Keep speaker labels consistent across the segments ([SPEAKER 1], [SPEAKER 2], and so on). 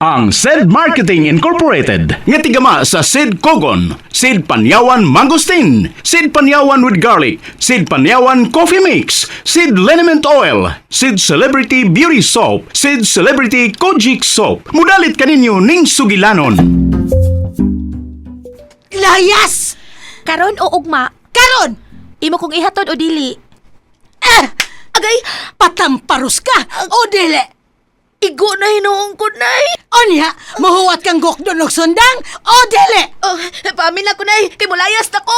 [SPEAKER 1] Ang Said Marketing Incorporated nga tigama sa Sid Kogon, Sid Panyawan Mangosteen, Sid Panyawan with Garlic, Sid Panyawan Coffee Mix, Sid Liniment Oil, Sid Celebrity Beauty Soap, Sid Celebrity Kojic Soap. Mudalit kaninyo ning sugilanon.
[SPEAKER 2] Layas!
[SPEAKER 3] Karon o ugma?
[SPEAKER 2] Karon!
[SPEAKER 3] Imo kong ihatod o dili?
[SPEAKER 2] Eh!
[SPEAKER 3] Agay,
[SPEAKER 2] Patamparus ka! O dili!
[SPEAKER 3] Igo na hinuong ko, Nay.
[SPEAKER 2] Onya, mahuwat kang gokdon og sundang! O dili!
[SPEAKER 3] Oh, paamin na ko, Nay. Kay mulayas na ko.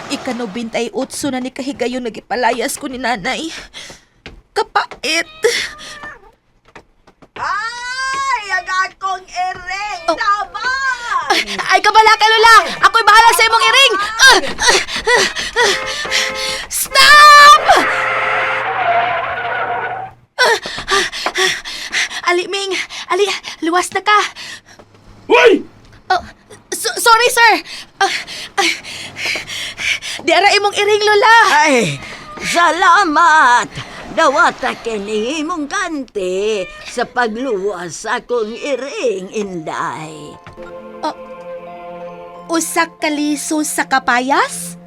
[SPEAKER 3] Ika-98 na ni kahigayon nagipalayas ko ni nanay. Kapait.
[SPEAKER 4] Ay, ang akong iring
[SPEAKER 3] Oh.
[SPEAKER 4] tabang!
[SPEAKER 3] Ay, kabala ka, Lola! Ako'y bahala sa imong iring! Ah! Ah! Ah! Stop! Ah! Ah! Ah! Ali, Ming! Ali, luwas na ka!
[SPEAKER 1] Uy!
[SPEAKER 3] Oh, sorry, sir! Ah, ah, di ara imong iring, Lola!
[SPEAKER 4] Ay, salamat! Dawata kini imong kanti sa pagluwas sa akong iring, Inday.
[SPEAKER 3] Usa ka liso sa kapayas?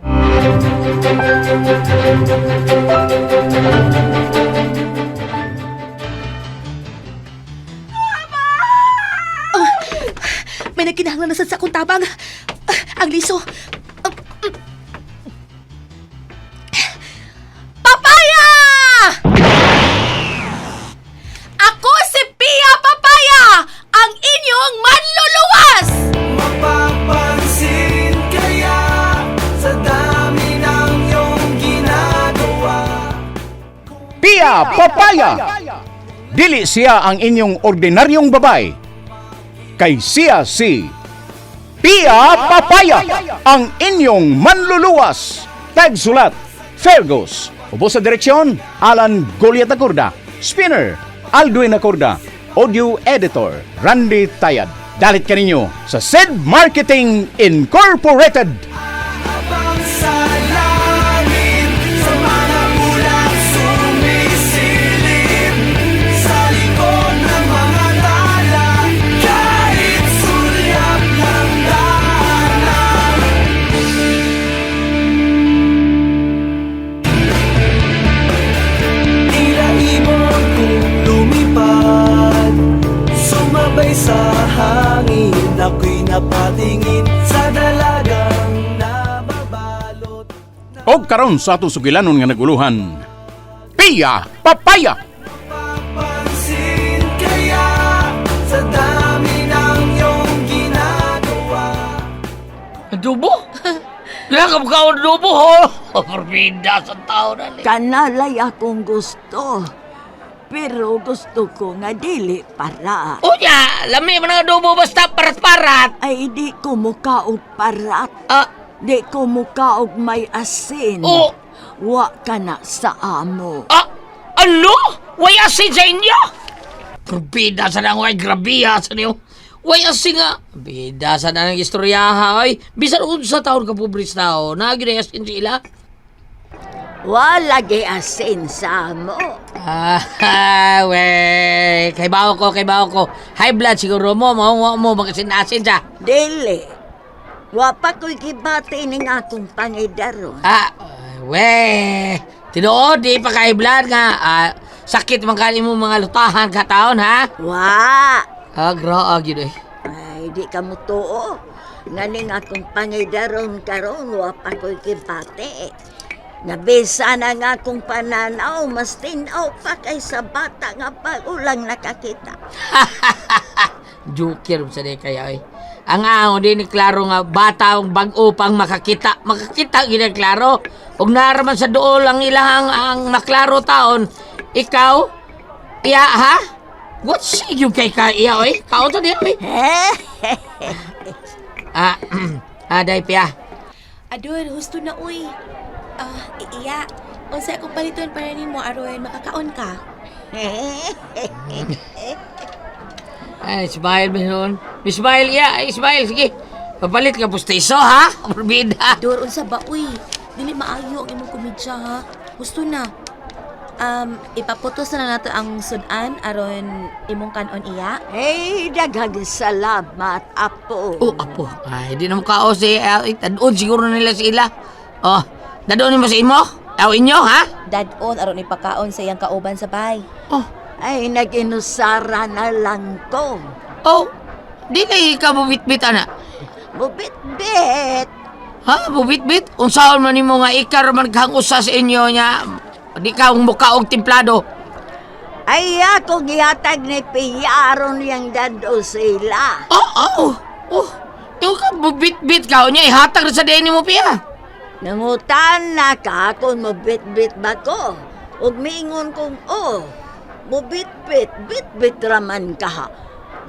[SPEAKER 3] Oh, may nagkinahanglan na sad sa akong tabang. Ah, ang liso. Ah, Papaya! Ako si Pia Papaya, ang inyong manluluwas!
[SPEAKER 5] Mapapansin kaya sa dami ng iyong ginagawa.
[SPEAKER 1] Pia Papaya! Dili siya ang inyong ordinaryong babay. Kay siya si Pia Papaya, ang inyong manluluwas. Tagsulat, Fergus. Ubo sa direksyon, Alan Goliat Acorda. Spinner, Aldwin Acorda. Audio Editor, Randy Tayad. Dalit kaninyo sa Sid Marketing Incorporated.
[SPEAKER 5] Habang sa langit, sa mga ulap sumisilip, sa likod ng mga tala, kahit sulyap ng daanan. Tila ibon kong lumipad, sumabay sa hangin, ako'y napatingin sa dalagang nababalot.
[SPEAKER 1] Og karon sa atong sugilanon nga naguluhan. Pia Papaya!
[SPEAKER 5] Papansin kaya sa dami ng iyong ginagawa.
[SPEAKER 6] Adobo? Kailangan ka ang adobo, ho? Porbida sa tao na ni.
[SPEAKER 4] Kanalay akong gusto. Pero gusto ko nga dili para.
[SPEAKER 6] Unya, lami man ang adobo basta parat-parat.
[SPEAKER 4] Ay, di ko mukaog parat.
[SPEAKER 6] Ah,
[SPEAKER 4] Di ko mukaog may asin.
[SPEAKER 6] Oh.
[SPEAKER 4] Wa ka na sa amo.
[SPEAKER 6] ah, ano? Way asin sa inyo? Porbida sa nang way grabiha sa niyo. Way asin nga. Bida sa nang istoryaha, oy. Bisan unsa taon ka pobre sa tao, naagi na asin sa ila.
[SPEAKER 4] Wala gi asin sa amo.
[SPEAKER 6] Ah, we. Kay bawo ko, kay bawo ko. High blood siguro mo, mo mo magasin-asin sa.
[SPEAKER 4] Dili. Wa pa ko'y gibati ning akong pangidaron.
[SPEAKER 6] Ah, we. Tinuod, di pa kay blood nga. Ah, sakit man kani mo mga lutahan ka taon, ha?
[SPEAKER 4] Wa.
[SPEAKER 6] Ah, graag yun eh.
[SPEAKER 4] Ay, di ka mo tuo. Nganing akong pangidaron karon wa pa ko'y gibati. Nabisa na nga akong pananaw, mas tinaw pa kaysa bata nga bago lang nakakita.
[SPEAKER 6] Joker sa di kaya eh. Ang aho di ni klaro nga bata ang bag-o pang makakita. Makakita gid ang klaro. Ug naraman sa duol ang ilahang ang maklaro taon. Ikaw, iya ha? What sige kay ka iya oy? Kao to di oy. Ah, ah, day pia.
[SPEAKER 3] Ador, husto na uy. Ah, iya. Unsa akong paliton para nimo aron makakaon ka?
[SPEAKER 6] Ay, smile ba nun? Smile iya, ay, smile sige. Papalit ka pustiso ha? Morbida.
[SPEAKER 3] Ador, unsa ba uy? Dili maayo ang imong komedya ha. Gusto na. Ipaputos na lang nato ang sudan aron imong kanon iya.
[SPEAKER 4] Hey, daghang salamat, apo.
[SPEAKER 6] Oh, apo. Ay, di na mo kao si... Tadon siguro nila sila. Oh, dadon mo sa imo? Aw inyo, ha?
[SPEAKER 3] Dadon aron ipakaon sa iyang kauban sa bay.
[SPEAKER 6] Oh,
[SPEAKER 4] Ay, nag-inusara na lang ko.
[SPEAKER 6] oh. Di na ikaw bubitbit, ana.
[SPEAKER 4] Bubit-bit.
[SPEAKER 6] Ha? Bubitbit? Unsaon man nimo nga ikaw man kang usa sa inyo niya? Di ka ang mukha og templado.
[SPEAKER 4] Ay, ako gihatag ni Pia aron yang dado sila.
[SPEAKER 6] Oh, oh. Oh. Yung ka bubitbit ka niya ihatag na sa deni mo piya.
[SPEAKER 4] Nangutan na ka kung mabit-bit ba ko. Ug miingon kong, oh, mubit-bit, bit-bit raman ka.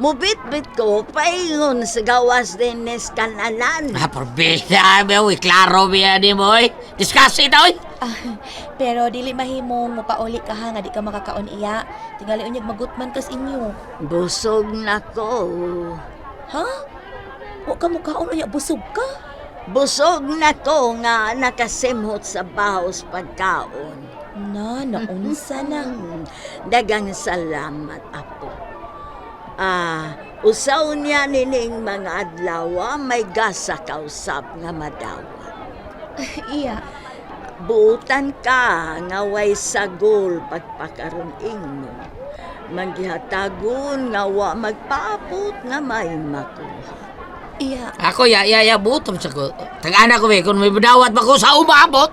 [SPEAKER 4] Mubit-bit ko, paingon sa gawas dinis kanalan.
[SPEAKER 6] Ah, porbida, be, uy, klaro biya ni mo, oy. Discuss ito, oy.
[SPEAKER 3] Ah, pero dili mahimong mopauli ka ha nga di ka makakaon iya. Tingali unyag magutman kas inyo.
[SPEAKER 4] Busog na ko.
[SPEAKER 3] Ha? Wa ka mukaon unya busog ka?
[SPEAKER 4] Busog na ko nga nakasimhot sa bahos pagkaon.
[SPEAKER 3] Na, naunsa na.
[SPEAKER 4] Dagang salamat, Apo. Ah, usaw niya nining mga adlaw may gasa kausap nga madawat.
[SPEAKER 3] Iya.
[SPEAKER 4] Buutan ka nga way sagol pagpakaron ingno. Manggihatagon nga wa magpaabot nga may makuha.
[SPEAKER 3] Iya.
[SPEAKER 6] Ako, ya, ya, ya, butom sa ko. Tag-ana ko, be, kung may budawat pa ko sa umaabot.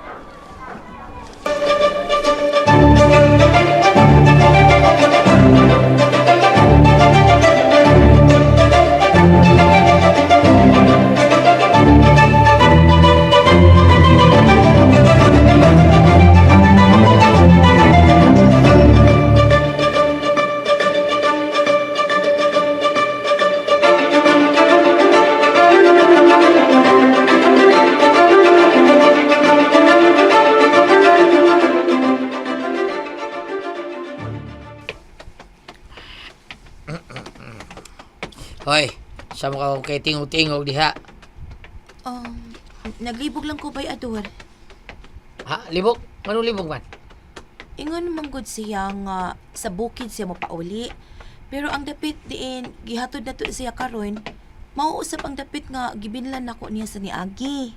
[SPEAKER 6] Hoy, sa mga kay tingog-tingog diha.
[SPEAKER 3] Naglibog lang ko bay ador.
[SPEAKER 6] Ha, libog? Manong libog man?
[SPEAKER 3] Ingon man gud siya nga sa bukid siya mopauli. Pero ang dapit diin gihatod na to siya karon. Mauusap ang dapit nga gibinlan nako niya sa niagi.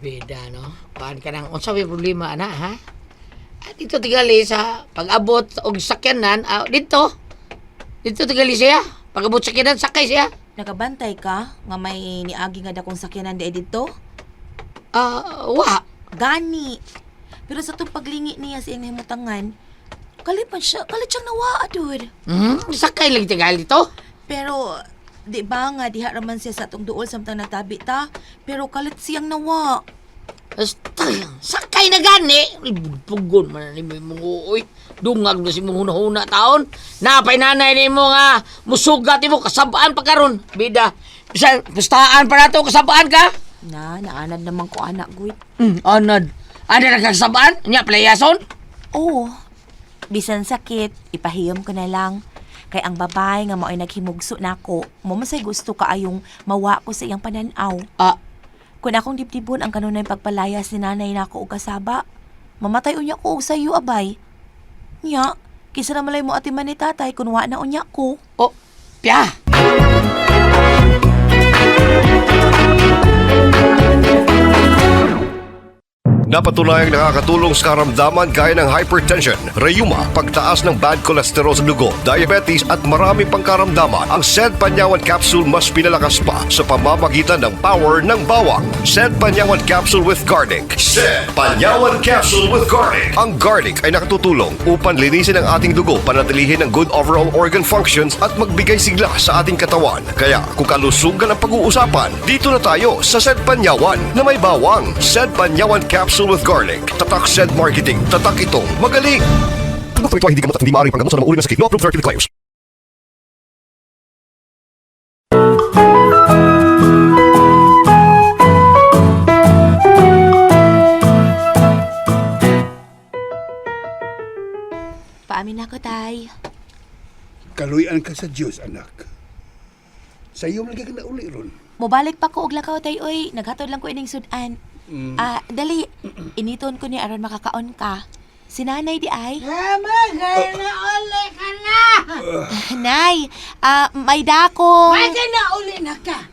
[SPEAKER 6] Bida, no? Kuhaan ka nang, unsa may problema, ana, ha? Ah, dito tigali sa pag-abot og sakyanan, ah, dito. Dito tigali siya. Pag-abot sakyanan, sakay siya.
[SPEAKER 3] Nakabantay ka nga may niagi nga dakong sakyanan di didto?
[SPEAKER 6] Ah, wa.
[SPEAKER 3] Gani. Pero sa itong paglingi niya sa iyang nahimutangan, kalipan siya, kalit siyang nawa, ador.
[SPEAKER 6] Hmm, sakay lang tigali dito.
[SPEAKER 3] Pero, di ba nga, diha raman siya sa atong duol samtang nagtabi ta, pero kalit siyang nawa.
[SPEAKER 6] Basta, sakay na gani. Pugon man ni mo mong uoy. Dungag na si mong hunahuna taon. Napay nanay ni mo nga musugat mo kasabaan pa karon. Bida, bisan pustaan pa nato kasabaan ka.
[SPEAKER 3] Na, naanad naman ko anak, guit.
[SPEAKER 6] Anad. Anad na kasabaan? Nya playason?
[SPEAKER 3] Oo. Bisan sakit, ipahiyom ko na lang. Kay ang babae nga mao'y naghimugso nako, mo masay gusto kaayong mawa ko sa iyang pananaw.
[SPEAKER 6] Ah,
[SPEAKER 3] Kung akong dibdibon ang kanunay pagpalayas ni nanay nako og kasaba, mamatay unya ko og sayo abay. Nya, kisa na malay mo atiman ni tatay kun wa na unya ko.
[SPEAKER 6] oh, pya.
[SPEAKER 7] Napatunayang nakakatulong sa karamdaman gaya ng hypertension, rayuma, pagtaas ng bad cholesterol sa dugo, diabetes at marami pang karamdaman. Ang Sed Panyawan Capsule mas pinalakas pa sa pamamagitan ng power ng bawang. Sed Panyawan Capsule with Garlic. Sed Panyawan Capsule with Garlic. Ang garlic ay nakatutulong upang linisin ang ating dugo, panatilihin ang good overall organ functions at magbigay sigla sa ating katawan. Kaya kung kalusugan ang pag-uusapan, dito na tayo sa Sed Panyawan na may bawang. Sed Panyawan Capsule with Garlic. Tatak Sed Marketing. Tatak itong magaling. Produkto ito ay hindi gamot at hindi maaaring panggamot sa mga uri ng sakit. No approved therapeutic claims.
[SPEAKER 3] Paamin ako, tay.
[SPEAKER 8] Kaluyan ka sa Diyos, anak. Sa iyo man ka na uli ron.
[SPEAKER 3] Mobalik pa ko og lakaw tay oy, naghatod lang ko ining sudan. Ah, dali. Initon ko ni aron makakaon ka. Si nanay di ay.
[SPEAKER 2] Tama, gaya na uli ka na!
[SPEAKER 3] Nay, ah, may dako.
[SPEAKER 2] Ay, na uli na ka!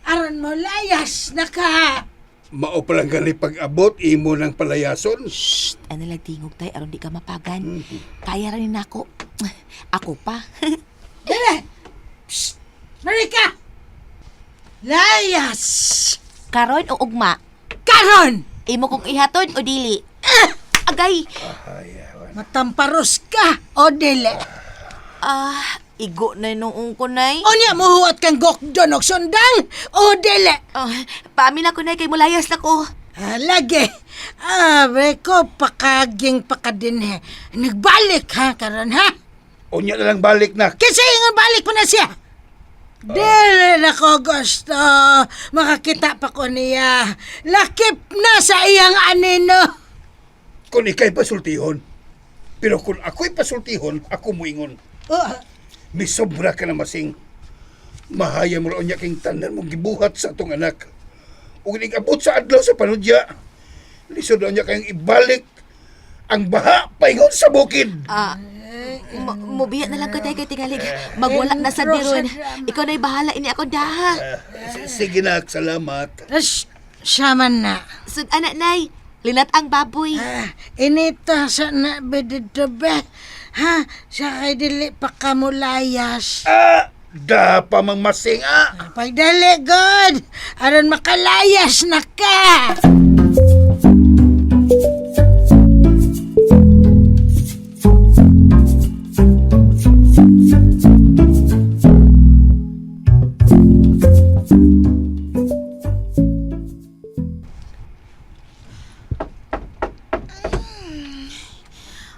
[SPEAKER 2] Aron mo layas na ka!
[SPEAKER 8] Mao pa lang gali pag-abot, imo ng palayason.
[SPEAKER 3] Shh, ano lang tingog tay aron di ka mapagan. Kaya ra ni nako. Ako pa.
[SPEAKER 2] Dali! Psst! Marika! Layas!
[SPEAKER 3] Karon o ugma?
[SPEAKER 2] Karon!
[SPEAKER 3] Imo kong ihatod o dili? Agay.
[SPEAKER 2] Matamparos ka o dili.
[SPEAKER 3] Ah, igo na noong ko nay.
[SPEAKER 2] Unya muhuwat kang gokdon og sundang o dili.
[SPEAKER 3] Ah, paamin ako nay kay mulayas na ko.
[SPEAKER 2] Ah, lagi. Ah, ko pakaging pakadinhe. Nagbalik ha karon ha.
[SPEAKER 8] Unya na lang balik na.
[SPEAKER 2] Kasi ingon balik pa na siya. Dili na ko gusto. Makakita pa ko niya. Lakip na sa iyang anino.
[SPEAKER 8] Kung ika'y pasultihon. Pero kung ako'y pasultihon, ako muingon.
[SPEAKER 2] Oh,
[SPEAKER 8] Misobra ka na masing. Mahaya mo raon niya king tanan mong gibuhat sa atong anak. Ug abot sa adlaw sa panudya. Lisod raon niya kayong ibalik ang baha paingon sa bukid.
[SPEAKER 3] Ah, mubiya na lang ko tay kay tingalig. Magwala na sa diron. Ikaw na'y bahala ini ako daha.
[SPEAKER 8] Sige na, salamat.
[SPEAKER 2] Siya man na.
[SPEAKER 3] Sud anak nay, linat ang baboy.
[SPEAKER 2] Ah, inita sa na bedito be. Ha? Sa kay dili pa kamulayas.
[SPEAKER 8] Ah, da pa mang masing ah.
[SPEAKER 2] Pagdali, God! Aron makalayas na ka!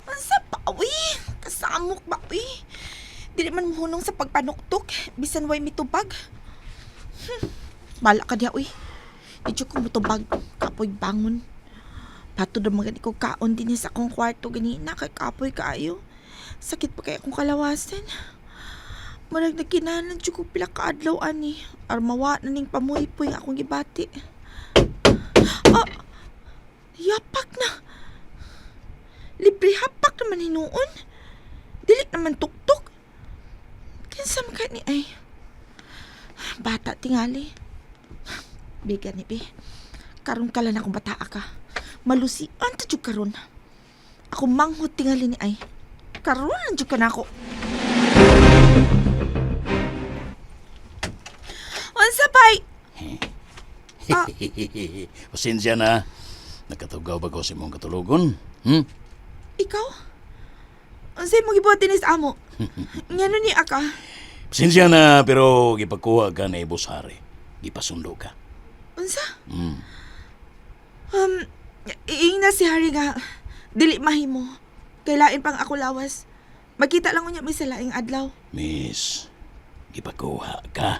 [SPEAKER 9] Unsa pa uy? Kasamok ba uy? Dili man mohunong sa pagpanuktok bisan way mitubag. Bala ka diha uy. Di jud ko motubag kapoy bangon. Patod ang mga ko kaon din sa akong kwarto ganina kay kapoy kaayo. Sakit pa kay akong kalawasan. Murag nagkinahanglan jud ko pila ka adlaw ani. Armawa na ning pamuhipoy ang akong gibati. Ah, yapak na. Libre hapak naman hinuon. Dili naman tuktok. Kinsa man ka ni ay. Bata tingali. Bigan ni bi. Karon ka lang akong bataa ka. Malusian ta jud karon. Ako manghod tingali ni ay. Karon lang jud ka nako. Unsa pay?
[SPEAKER 1] Pasensya na. Nakatugaw ba ko sa imong katulugon? Hmm?
[SPEAKER 9] Ikaw? Unsay mo gibuhat dinis amo? Ngano ni aka?
[SPEAKER 1] Pasensya na pero gipakuha ka na Boss Harry. Gipasundo ka.
[SPEAKER 9] Unsa? Iing na si Harry nga, dili mahimo. Kay lain pang ako lawas. Magkita lang unya may sa laing adlaw.
[SPEAKER 1] Miss, gipakuha ka.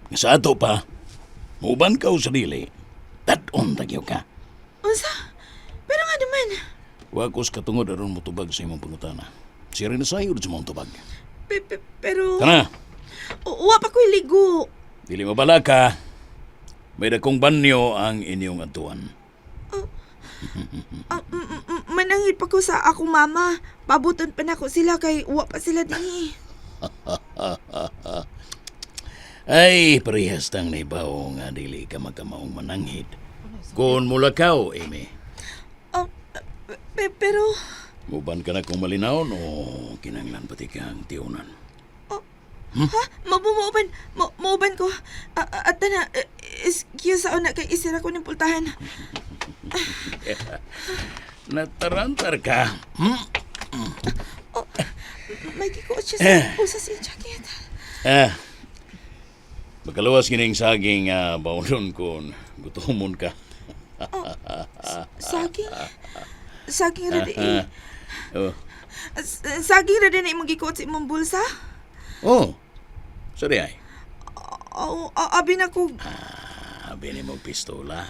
[SPEAKER 1] Nga sa ato pa, muban ka o sarili. Tad-on tagyo ka.
[SPEAKER 9] Unsa? Pero nga naman,
[SPEAKER 1] Wa ko sa katungod aron motubag sa imong pangutana. Siya rin na sayo sa imong tubag.
[SPEAKER 9] pero,
[SPEAKER 1] Tara,
[SPEAKER 9] wa pa ko'y ligo.
[SPEAKER 1] dili mabala ka. May dakong banyo ang inyong atuan.
[SPEAKER 9] Ah, manangit pa ko sa akong mama. Pabuton pa nako sila kay wa pa sila dinhi.
[SPEAKER 1] Ay, parehas tang naibaw nga dili ka magkamaong mananghid. Kung mulakaw, Amy,
[SPEAKER 9] Ah, pero,
[SPEAKER 1] muban ka na kung malinawon o kinanglan pati kang tiunan.
[SPEAKER 9] Ha? Mauban, mauban ko. Ah, ah, at na, excuse sa una kay isira ko ng pultahan.
[SPEAKER 1] Natarantar ka. Hmm?
[SPEAKER 9] May gikuot siya sa bulsa sa iyang jacket.
[SPEAKER 1] Ah, makaluwas kining saging baunon kun gutomon ka.
[SPEAKER 9] Saging. Saging ra di. eh.
[SPEAKER 1] Oh,
[SPEAKER 9] Saging ra din na imong gikuot sa imong bulsa.
[SPEAKER 1] oh. Sorry ay.
[SPEAKER 9] Oo, abi na ko.
[SPEAKER 1] Abi ni mo pistola.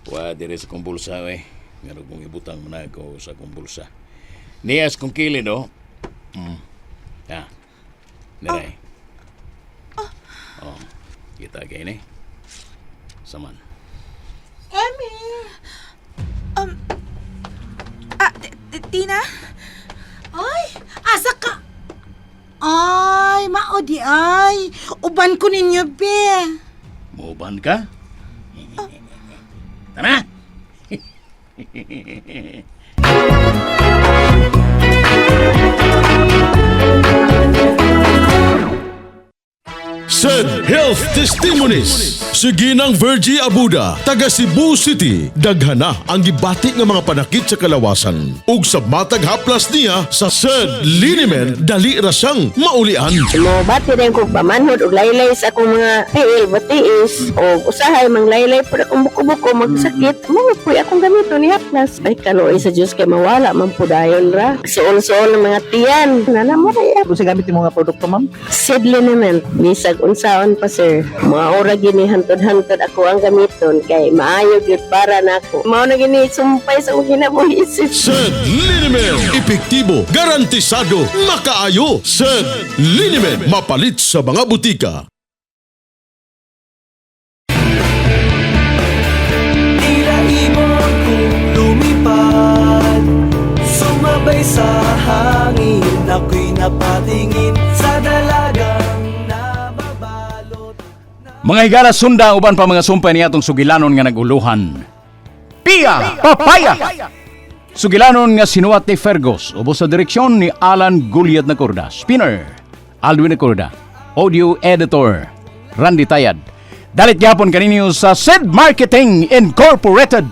[SPEAKER 1] Wa dire sa kong bulsa eh. Ngarog mong ibutang mo na ako sa kong bulsa. Niyas kong kilid oh. Ah. Dire. Oh. Kita kay ni. Saman.
[SPEAKER 2] Emmy!
[SPEAKER 9] Ah, Tina?
[SPEAKER 2] Ay, asa ka? Ay, mao di ay. Uban ko ninyo, be.
[SPEAKER 1] Muuban ka? Tara!
[SPEAKER 10] Said Health Testimonies. Si Ginang Virgie Abuda, taga Cebu City, daghana ang gibati nga mga panakit sa kalawasan. Ug sa matag haplas niya sa Said Liniment, dali ra siyang maulian.
[SPEAKER 11] Mobati din ko pamanhod og laylay sa akong mga tiil batiis o usahay manglaylay pud akong buko-buko magsakit mo puy akong gamito ni haplas ay kaluoy sa Dios kay mawala man pudayon ra suol-suol ng mga tiyan nana mo ra.
[SPEAKER 5] Kung sa gamit yung mga produkto, ma'am?
[SPEAKER 11] Sid liniment bisag unsaon pa sir mga ora gini hantod-hantod ako ang gamiton kay maayo gyud para nako mao na gini sumpay sa akong kinabuhi sir.
[SPEAKER 10] Said Liniment, epektibo, garantisado, makaayo. Said Liniment, mapalit sa mga butika.
[SPEAKER 5] Tila ibon kong lumipad, sumabay sa hangin. Ako'y napatingin sa dalagang nababalot.
[SPEAKER 1] Mga higala sunda uban pa mga sumpay niya atong sugilanon nga naguluhan. Pia Papaya! Sugilanon nga sinuwat ni Fergus ubos sa direksyon ni Alan Guliat Nacorda. Spinner, Alwin Nacorda. Audio Editor, Randy Tayad. Dalit gyapon kaninyo sa Sid Marketing Incorporated.